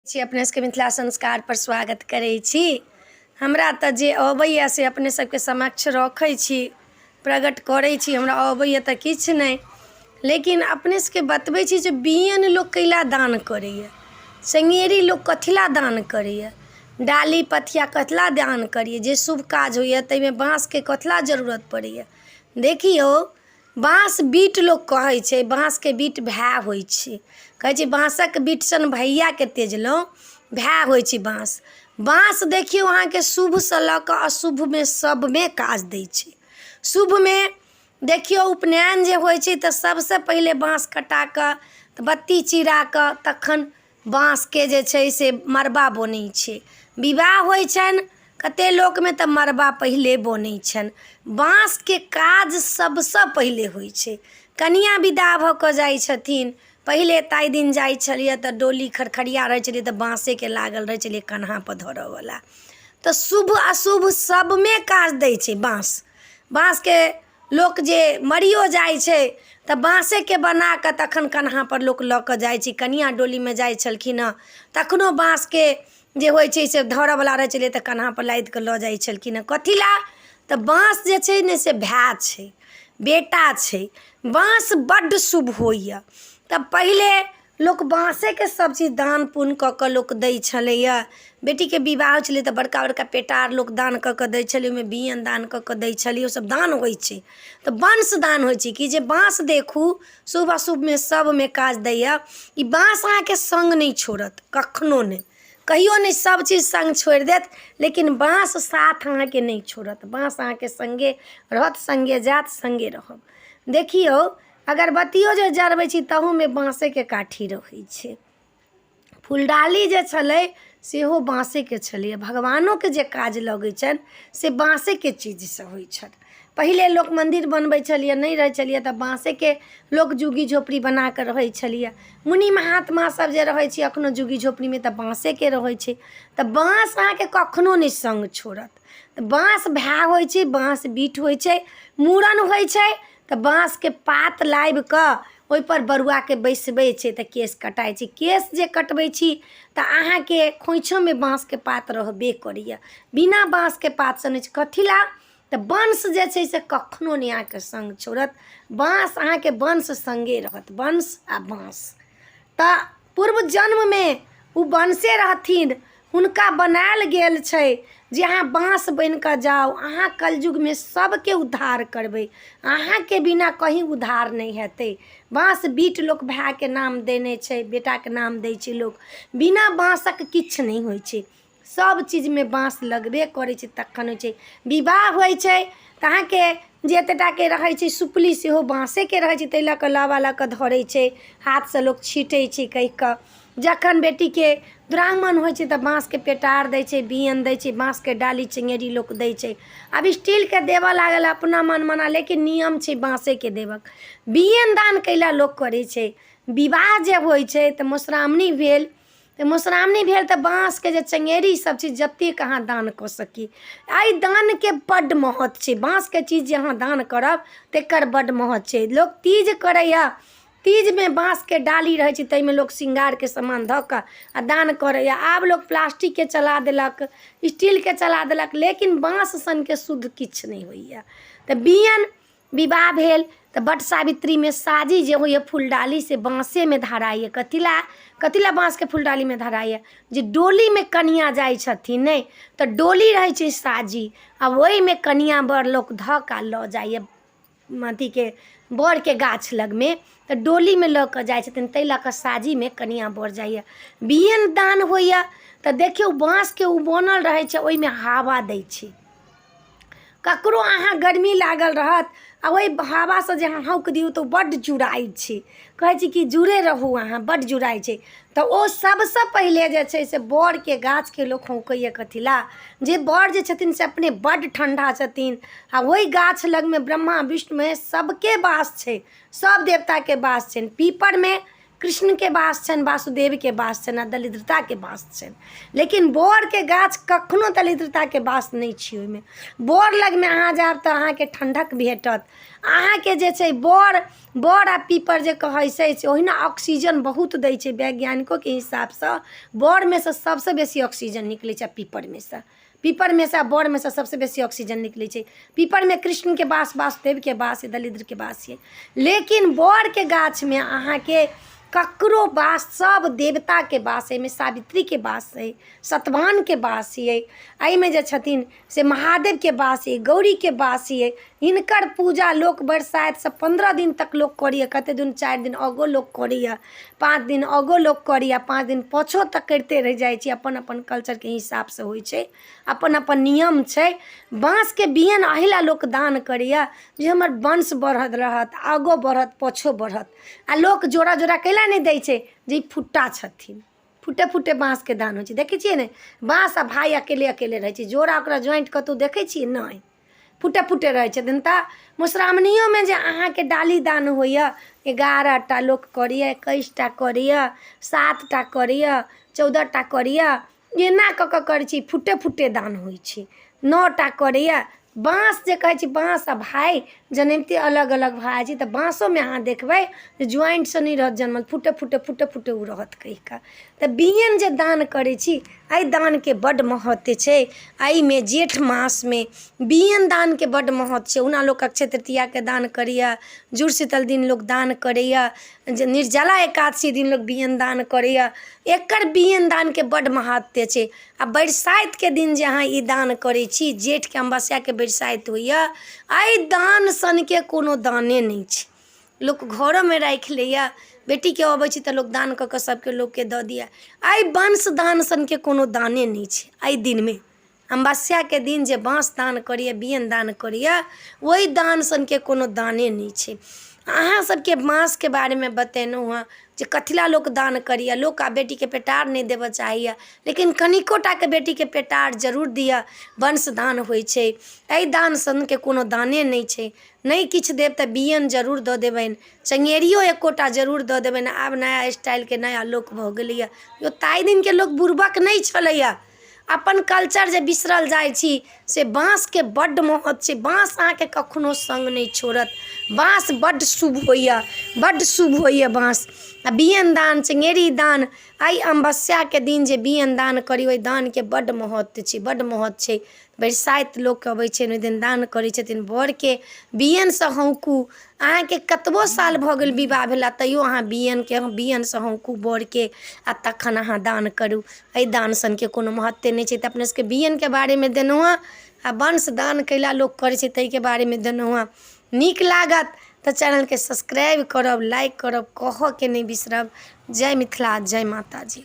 छी अपने सबके मिथिला संस्कारपर स्वागत करै छी। हमरा तऽ जे अबैए से अपने सबके समक्ष रखै छी, प्रकट करै छी। हमरा अबैए तऽ किछु नहि, लेकिन अपने सबके बतबै छी जे बियैन लोक कैला दान करैए, चङ्गेरी लोक कथी लए दान करैए, डाली पथिया कथी लए दान करैए, जे शुभ काज होइए ताहिमे बाँसके कथी लए जरूरत पड़ैए। देखियौ, बाँस बीट लोक कहै छै, बाँसके बीट भाय होइ छै। कहै छै बाँसक बीट सन भैयाके तेजलहुँ, भाय होइ छै बाँस। बाँस देखियौ, अहाँके शुभसँ लऽ कऽ अशुभमे सभमे काज दै छै। शुभमे देखियौ, उपनयन जे होइ छै तऽ सभसँ पहिले बाँस कटा कऽ तऽ बत्ती चिरा कऽ तखन बाँसके जे छै से मड़बा बनै छै। विवाह होइ छनि कतेक लोकमे तऽ मड़बा पहिले बनै छनि। बाँसके काज सभसँ पहिले होइ छै। कनिआँ विदा भऽ कऽ जाइ छथिन पहिले, ताहि दिन जाइ छलियै तऽ डोली खरखरिया रहै छलै तऽ बाँसेके लागल रहै छलै कन्हापर धरयवला। तऽ शुभ अशुभ सभमे काज दै छै बाँस। बाँसके लोक जे मरियो जाइ छै तऽ बाँसेके बना कऽ तखन कन्हापर लोक लऽ कऽ जाइ छै। कनिआँ डोलीमे जाइ छलखिन हँ, तखनो बाँसके जे होइ छै से धरऽवला रहै छलै तऽ कन्हापर लादि कऽ लऽ जाइ छलखिन हँ। कथी लए? तऽ बाँस जे छै ने से भाय छै, बेटा छै। बाँस बड्ड शुभ होइए। तऽ पहिले लोक बाँसेके सभचीज दान पुण्य कऽ कऽ लोक दै छलैए। बेटीके विवाह होइ छलै तऽ बड़का बड़का पेटार लोक दान कऽ कऽ दै छलै, ओहिमे बियैन दान कऽ कऽ दै छलै। ओसभ दान होइ छै तऽ वंश दान होइ छै कि जे बाँस देखू, शुभ अशुभमे सभमे काज दैए। ई बाँस अहाँके सङ्ग नहि छोड़त कखनो नहि, कहियो नहि। सभ चीज सङ्ग छोड़ि देत, लेकिन बाँस साथ अहाँके नहि छोड़त। बाँस अहाँके सङ्गे रहत, सङ्गे जायत, सङ्गे रहब। देखियौ, अगरबत्तियो जे जरबै छी तहूमे बाँसेके काठी रहै छै। फुलडाली जे छलै सेहो बाँसेके छलैए। भगवानोके जे काज लगै छनि से बाँसेके चीजसँ होइ छनि। पहिले लोक मन्दिर बनबै छलियै, नहि रहै छलियै तऽ बाँसेके लोक झुग्गी झोपड़ी बना कऽ रहै छलियै। मुनि महात्मा सब जे रहै छै एखनो झुग्गी झोपड़ीमे तऽ बाँसेके रहै छै। तऽ बाँस अहाँके कखनो नहि सङ्ग छोड़त। तऽ बाँस भाय होइ छै, बाँस बीट होइ छै। मूड़न होइ छै तऽ बाँसके पात लाबि कऽ ओहिपर बरुआके बैसबै छै तऽ केश कटाइ छै। केश जे कटबै छी तऽ अहाँके खोँइछोमे बाँसके पात रहबे करैए, बिना बाँसके पातसँ नहि छै। कथी लए? तऽ वंश जे छै से कखनो नहि अहाँके सङ्ग छोड़त। बाँस अहाँके वंश सङ्गे रहत। वंश आ बाँस तऽ पूर्व जन्ममे ओ वंशे रहथिन, हुनका बनायल गेल छै जे अहाँ बाँस बनि कऽ जाउ, अहाँ कलयुगमे सभके उद्धार करबै, अहाँके बिना कहीँ उद्धार नहि हेतै। बाँस बीट लोक भायके नाम देने छै, बेटाके नाम दै छै लोक। बिना बाँसक किछु नहि होइ छै। सभ चीजमे बाँस लगबे करै छै तखन होइ छै। विवाह होइ छै तऽ अहाँके जे एतेक टाके रहै छै सुपली, सेहो बाँसेके रहै छै। ताहि लऽ कऽ लाबा लऽ कऽ धरै छै, हाथसँ लोक छीँटै छै कहि कऽ। जखन बेटीके दुरागमन होइ छै तऽ बाँसके पेटार दै छै, बियैन दै छै, बाँसके डाली चङ्गेरी लोक दै छै। आब स्टीलके देबय लागल अपना मन मना, लेकिन नियम छै बाँसेके देबक। बियैन दान कै लए लोक करै छै? विवाह जे होइ छै तऽ मधुश्रावणी भेल, तऽ मधुश्रावणी भेल तऽ बाँसके जे चङ्गेरी सब चीज जतेक अहाँ दान कऽ सकी। एहि दानके बड्ड महत्व छै। बाँसके चीज जे अहाँ दान करब तकर बड्ड महत्व छै। लोक तीज करैए, तीजमे बाँसके डाली रहै छै, ताहिमे लोक श्रृंगारके सामान धऽ कऽ आ दान करैए। आब लोक प्लास्टिकके चला देलक, स्टीलके चला देलक, लेकिन बाँस सनके शुद्ध किछु नहि होइए। तऽ बियैन विवाह भेल तऽ वट सावित्रीमे साजी जे होइए फुलडाली, से बाँसेमे धराइए। कथी लए? कथी लए बाँसके फुलडालीमे धराइए? जे डोलीमे कनिआँ जाइ छथिन ने तऽ डोली रहै छै साजी, आ ओहिमे कनिआँ बर लोक धऽ कऽ लऽ जाइए अथीके बड़के गाछ लगमे। तऽ डोलीमे लऽ कऽ जाइ छथिन, ताहि लऽ कऽ साजीमे कनिआँ बर जाइए। बियैन दान होइए तऽ देखियौ, बाँसके ओ बनल रहै छै, ओहिमे हवा दै छै। ककरो अहाँ गर्मी लागल रहत आ ओहि हवासँ जे अहाँ हौँकि दियौ तऽ ओ बड्ड जुड़ाइ छै। कहै छै कि जुड़े रहू अहाँ, बड्ड जुड़ाइ छै। तऽ ओ सभसँ पहिले जे छै से बड़के गाछके लोक हौँकैए। कथी लए? जे बड़ जे छथिन से अपने बड्ड ठण्डा छथिन, आ ओहि गाछ लगमे ब्रह्मा विष्णु महेश सभके वास छै, सभ देवताके वास छनि। पीपरमे कृष्णके वास छनि, वासुदेवके वास छनि आ दरिद्रताके वास छनि। लेकिन बड़के गाछ कखनो दरिद्रताके वास नहि छै। ओहिमे बड़ लगमे अहाँ जायब तऽ अहाँके ठण्डक भेटत। अहाँके जे छै बड़, बड़ आ पीपर जे कहै छै से ओहिना ऑक्सीजन बहुत दै छै। वैज्ञानिकोके हिसाबसँ बड़मे सँ सबसँ बेसी ऑक्सीजन निकलै छै आ पीपरमे सँ, पीपरमे सँ आ बड़मे सँ सबसँ बेसी ऑक्सीजन निकलै छै। पीपरमे कृष्णके वास, वासुदेवके वास, दरिद्रके वास छै, लेकिन बड़के गाछमे अहाँके ककरो वास, सब देवताके वास। एहिमे सावित्रीके वास अइ, सतवाहनके वास अइ, एहिमे जे छथिन से महादेवके वास अइ, गौरीके वास अइ। हिनकर पूजा लोक बरसाइतसँ 15 दिन तक लोक करैए। कतेक दिन 4 दिन आगो लोक करैए, 5 दिन आगो लोक करैए, 5 दिन पाछो तक करिते रहि जाइ छै। अपन अपन कल्चरके हिसाबसँ होइ छै, अपन अपन नियम छै। बाँसके बियैन एहि लए लोक दान करैए जे हमर वंश बढ़ल रहत, आगो बढ़त, पाछो बढ़त। आ लोक जोड़ा जोड़ा कैला नहि दै छै? जे ई फुट्टा छथिन। फुटे फुटे बाँसके दान होइ छै, देखै छियै ने? बाँस आ भाय अकेले अकेले रहै छै, जोड़ा ओकरा ज्वाइंट कतहु देखै छियै? नहि, फुटे फुटे रहै छथिन। तऽ मधुश्रावणियोमे जे अहाँके डाली दान होइए, 11 टा लोक करैए, 21 टा करैए, 7 टा करैए, 14 टा करैए, एना कऽ कऽ करै छी। फुटे फुटे दान होइ छै। 9 टा करैए। बाँस जे कहै छी, बाँस आ भाय जनमिते अलग अलग भऽ जाइ छै। तऽ बाँसोमे अहाँ देखबै जे ज्वाइंटसँ नहि रहत जनमल, फुटे फुटे फुटे फुटे ओ रहत कहि कऽ। तऽ बियैन जे दान करै छी, एहि दानके बड्ड महत्व छै। एहिमे जेठ मासमे बियैन दानके बड्ड महत्व छै। ओना लोक अक्षय तृतीयाके दान करैए, जुड़शीतल दिन लोक दान करैए, जे निर्जला एकादशी दिन लोक बियैन दान करैए। एकर बियैन दानके बड्ड महत्व छै। आ बरसाइतके दिन जे अहाँ ई दान करै छी, जेठके अमावस्याके बरसाइत होइए, एहि दान सनके कोनो दाने नहि छै। लोक घरोमे राखि लैए, बेटीके अबै छै तऽ लोक दान कऽ कऽ सभके लोकके दऽ दैए। एहि वंश दान सनके कोनो दाने नहि छै। एहि दिनमे अमावस्याके दिन जे बाँस दान करैए, बियैन दान करैए, ओहि दान सनके कोनो दाने नहि छै। अहाँ सबके बाँसके बारेमे बतेलहुँ हँ जे कथी लए लोक दान करैए। लोक आब बेटीके पेटार नहि देबऽ चाहैए, लेकिन कनिको टाके बेटीके पेटार जरूर दिअ, वंश दान होइ छै। एहि दान सनके कोनो दाने नहि छै। नहि किछु देब तऽ बियैन जरूर दऽ देबनि, चङ्गेरियो एकोटा जरूर दऽ देबनि। आब नया स्टाइलके नया लोक भऽ गेलैए यौ। ताहि दिनके लोक बुड़बक नहि छलैए। अपन कल्चर जे बिसरल जाइ छी से बाँसके बड्ड महत्व छै। बाँस अहाँके कखनो सङ्ग नहि छोड़त। बाँस बड्ड शुभ होइए, बड्ड शुभ होइए बाँस। आ बियैन दान, चङ्गेरी दान, एहि अमावस्याके दिन जे बियैन दान करी, ओहि दानके बड्ड महत्व छै, बड्ड महत्व छै। बरसाइत लोकके अबै छनि, ओहि दिन दान करै छथिन बरके। बियैनसँ हौँकू, अहाँके कतबो साल भऽ गेल विवाह भेला, तैयो अहाँ बियैनके बियैनसँ हौँकू बरके आ तखन अहाँ दान करू। एहि दान सनके कोनो महत्वे नहि छै। तऽ अपना सबके बियैनके बारेमे देलहुँ हँ आ वंश दान कैला लोक करै छै ताहिके बारेमे देलहुँ हँ। नीक लागत तऽ चैनलके सब्सक्राइब करब, लाइक करब, कहऽके नहि बिसरब। जय मिथिला, जय माताजी।